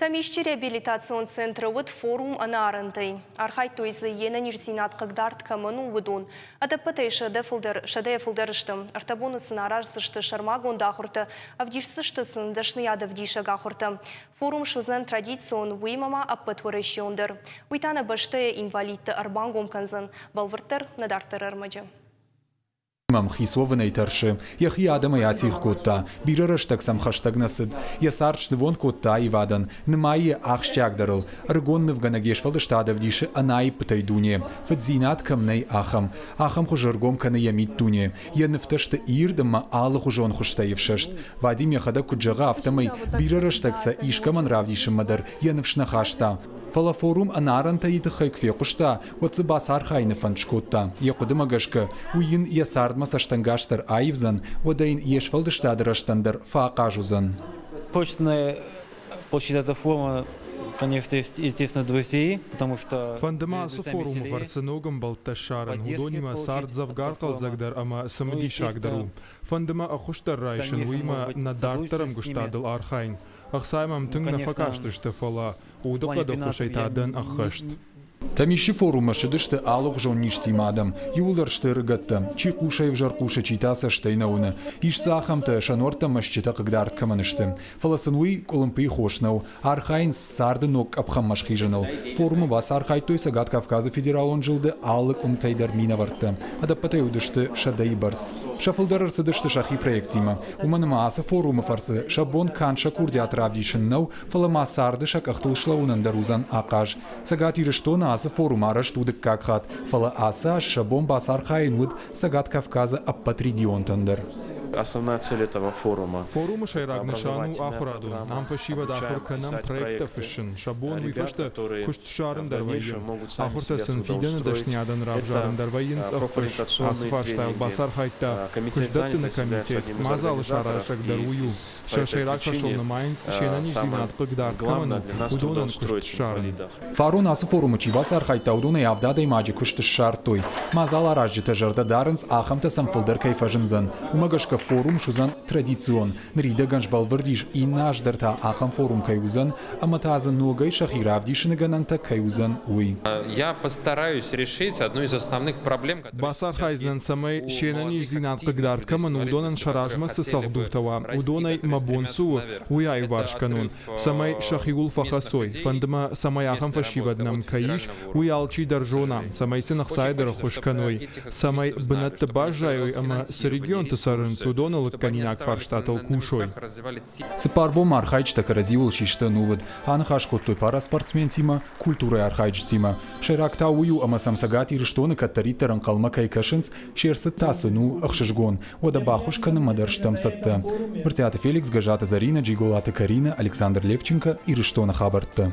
Тӕмисчъы реабилитацион центры уыд форум ӕнӕарӕнтӕй. Архайдтой дзы, йе нӕниздзинад хъыгдард кӕмӕн у, уыдон. Ӕдӕппӕтӕй сӕдӕйӕ фылдӕр сты. Ӕртӕ боны сын араздзысты сӕрмагонд ахуыртӕ, ӕвдисдзысты сын дӕсныйадӕвдисӕг ахуыртӕ. Форум суыдзӕн традицион, уыимӕ ма ӕппӕтуӕрӕсеон дӕр. Уый та нӕ бӕстӕйы инвалидты ӕрбангом кӕндзӕн. Бӕлвырддӕр нӕ дарддӕры ӕрмӕджы. Мӕм хицуӕвынӕй тӕрсы, йӕхи адӕмӕй атигъ кодта, бирӕ рӕстӕг сӕм хӕстӕг нӕ цыд, йӕ цард снывонд кодта аивадӕн, нымайы йӕ ахсджиагдӕрыл. Ӕрыгон нывгӕнӕг йе сфӕлдыстад ӕвдисы ӕнаиппытӕй дуне, фыддзинад кӕм нӕй, ахӕм. Ахӕм хуызы ӕргом кӕны йӕ миддуне. Йӕ нывтӕ сты ирд ӕмӕ алыхуызон хуызтӕй ӕфсӕст. Вадим йӕхӕдӕг куыд зӕгъы, афтӕмӕй бирӕ рӕстӕг сӕ искӕмӕн равдисынмӕ дӕр йӕ ныфс нӕ хаста. Фӕлӕ форум ӕнарӕнтӕ-йы тыххӕй куы фехъуыста, уӕд дзы бацархайыны фӕнд скодта. Йӕ хъуыдымӕ гӕсгӕ, уый йын йӕ цардмӕ цӕстӕнгас дӕр аивдзӕн, уӕдӕ йын йе сфӕлдыстады рӕзтӕн дӕр фӕахъаз уыдзӕн. Точная площадь эта форма, конечно, естественно, друзей, потому что... Фӕнды ма ацы форумы фӕрцы ног ӕмбӕлттӕ ссарын, уыдонимӕ цард дзӕвгар хъӕлдзӕгдӕр ӕмӕ цымыдисагдӕр у. Фӕнды мӕ ӕххуыс дӕр райсын, уыимӕ нӕ дарддӕр ӕмгуыстадыл архайын. Ӕхцайы мӕм тынг нӕ фӕкастысты, фӕлӕ удыхъӕды ӕххуысӕй та дӕн ӕххӕст. Тӕмисчъы форуммӕ ссыдысты алыгъуызон низтимӕ адӕм. Иууылдӕр сты ӕрыгӕттӕ. Чи хъусӕй ӕвзӕр хъусы, чи та цӕстӕй нӕ уыны. Ис дзы ахӕмтӕ, сӕ нуӕрттӕ мӕсчъытӕ хъыгдард кӕмӕн сты. Фӕлӕ сын уый къуылымпыйы хос нӕу. Архайынц царды ног къӕпхӕнмӕ схизыныл. Форумы бацархайдтой Цӕгат Кавказы федералон зылды алы къуымтӕй дӕр минӕвӕрттӕ. Ӕдӕппӕтӕй уыдысты сӕдӕйы бӕрц. Сӕ фылдӕр ӕрцыдысты сӕхи проекттимӕ. Уымӕн ӕмӕ ацы форумы фӕрцы сӕ бон канд сӕ курдиат равдисын нӕу, фӕлӕ ма царды сӕ къӕхтыл слӕууынӕн дӕр уыдзӕн ахъаз. Цӕгат Ирыстоны ацы форум арӕзт у дыккаг хатт, фӕлӕ ацы аз сӕ бон бацархайын уыд Цӕгат Кавказы ӕппӕт регионтӕн дӕр. Основная цель этого форума. Форумы сӕйраг нысан у ахуырадон. Ам фӕсивӕд ахуыр кӕнӕм проекттӕ фыссын, сӕ бон уый фӕстӕ куыст ссарын дӕр вӕййы. Ахуыртӕ сын фидӕны дӕсныйадӕн равзарын дӕр вӕййынц ӕххуыс. Ацы фарстайыл бацархайдта куыстдӕттыны комитет, мадзалы саразӕг дӕр уый у. Сӕ сӕйраг хӕсыл нымайынц, се нӕниздзинад хъыгдард кӕмӕн у, уыдонӕн куыст ссарын. Фарон ацы форумы чи бацархайдта, уыдонӕй авд адӕймаджы куыст ссардтой. Мадзаларазджытӕ зӕрдӕ дарынц, ахӕмтӕ сӕм фылдӕр кӕй фӕзындзӕн. Уымӕ гӕсгӕ форум суыдзӕн традицион. Ныридӕгӕн сбӕлвырд ис, иннӕ аз дӕр та ахӕм форум кӕй уыдзӕн, ӕмӕ та дзы ногӕй сӕхи равдисыны гӕнӕнтӕ кӕй уыдзӕн, уый. Я постараюсь решить одну из основных проблем, Бацархайдзынӕн, цӕмӕй се нӕниздзинад хъыгдард кӕмӕн у, уыдонӕн сӕ размӕ цы цӕлхдуртӕ уа, уыдонӕй мӕ бон цы у, уый аиуварс кӕнон, цӕмӕй сӕхиуыл фӕхӕцой. Фӕнды мӕ, цӕмӕй ахӕм фӕсивӕд нӕм кӕй ис, уый алчи дӕр зона, цӕмӕй сын ӕхцайы дӕр ӕххуыс кӕной, цӕмӕй бынӕтты баззайой ӕмӕ цы регионты цӕрынц, уыдоны лыггӕнинаг фарстатыл кусой. Цыппар бонмӕ архайджытӕ кӕрӕдзиуыл систы ӕнувыд, аныхас кодтой параспортсментимӕ, культурӕйы архайджытимӕ. Сӕйраг та уый у, ӕмӕ сӕм Цӕгат Ирыстоны кӕддӕриддӕр ӕнхъӕлмӕ кӕй кӕсынц, се рцыд та сын у ӕхсызгон. Уӕдӕ баххуыс кӕнынмӕ дӕр стӕм цӕттӕ. Брытъиаты Феликс, Гӕззаты Зӕринӕ, Джиголаты Каринӕ, Александр Левченко, Ирыстоны хабӕрттӕ.